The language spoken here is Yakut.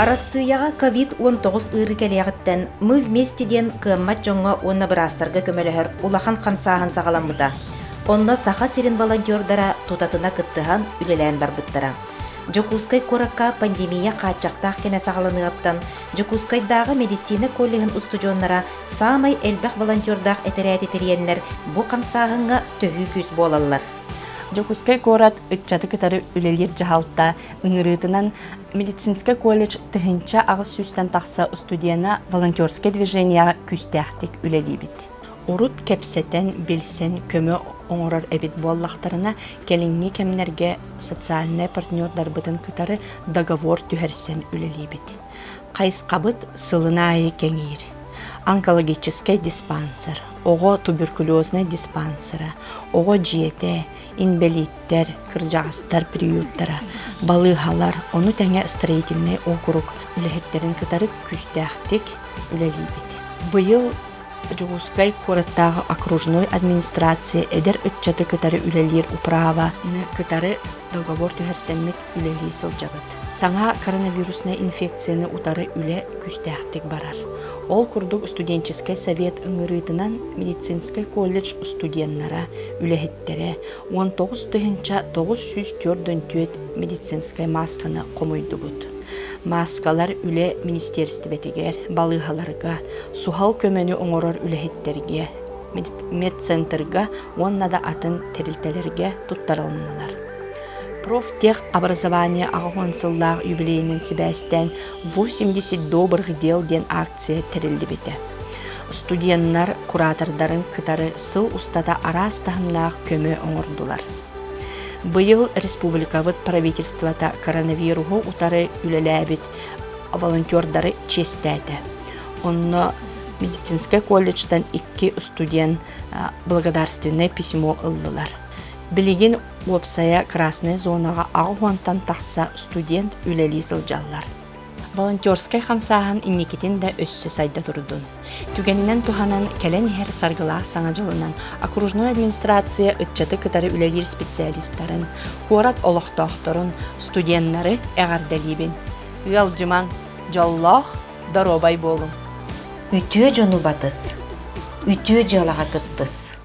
Арассыыйаҕа ковид-19 ыарыы кэлиэҕиттэн «Мы вместе» диэн кыаммат дьоҥҥо уонна быраастарга көмөлөһөр улахан хамсааһын саҕаламмыта. Онно Саха сирин волонтердара тутатына кыттыһан үлэлээн барбыттара. Дьокуускай куоракка пандемия хааччахтаах кэмэ саҕаланыаҕыттан Дьокуускайдааҕы мэдиссиинэ коллеһын устудьуоннара саамай элбэх волонтердаах этэрээти тэрийэннэр бу хамсааһыҥҥа төһүү күүс буолаллар. Дьокуускай куорат ыччаты кытары үлэлиир дьаһалта ыҥырыытынан медицинскэй колледж 1800-тэн тахса устудьуона волонтерскай движениеҕа күүстээхтик үлэлиибит. Урут кэпсэтэн, билсэн көмө оҥорор эбит буоллахтарына, кэлиҥҥи кэмнэргэ социальнай партнердарбытын кытары договор түһэрсэн үлэлиибит. Хайысхабыт сылын аайы кэҥиир. Онкологическай диспансер, оҕо туберкулезнай диспансера, оҕо дьиэтэ, инбэлииттэр, кырдьаҕастар приюттара, балыыһалар, ону тэҥэ строительнай округ үлэһиттэрин кытары күүстээхтик үлэлиибит. Быйыл Дьокуускай куораттааҕы окружной администрация эдэр ыччаты кытары үлэлиир управаны кытары договор түһэрсэммит үлэлии сылдьабыт. Саҥа коронавируснай инфекцияны утары үлэ күүстээхтик барар. Ол курдук студенческай совет ыҥырыытынан медицинскэй колледж студеннара, үлэһиттэрэ 19 944 медицинскэй маасканы хомуйдубут. Мааскалар үлэ министиэристибэтигэр, балыыһаларга, суһал көмөнү оҥорор үлэһиттэргэ, медцентрга уонна да атын тэрилтэлэргэ туттарылыннылар. Профтехобразование 80 сыллаах юбилейынан сибээстээн 80 добрых дел диэн акция тэриллибитэ. Студеннар куратордарын кытары сыл устата араас таһымнаах көмө оҥордулар. Быйыл республикабыт правительствота коронавируһу утары үлэлээбит волонтердары чиэстээтэ. Онно медицинскэй колледжтан икки студент благодарственное письмо ыллылар. Билигин уопсайа Красная зонаҕа 80-тан тахса студент үлэлии сылдьаллар. Волонтерскай хамсааһын инникитин да өссө сайда турдун. Түгэнинэн туһанан кэлэн иһэр саргылаах саҥа дьылынан окружной администрация ыччаты кытары үлэлиир специалистарын, куорат олохтоохторун, студеннары эҕэрдэлиибин. Ыалдьымаҥ, дьоллоох, доруобай буолуҥ! Үтүө дьону батыс, үтүө дьыалаҕа кыттыс.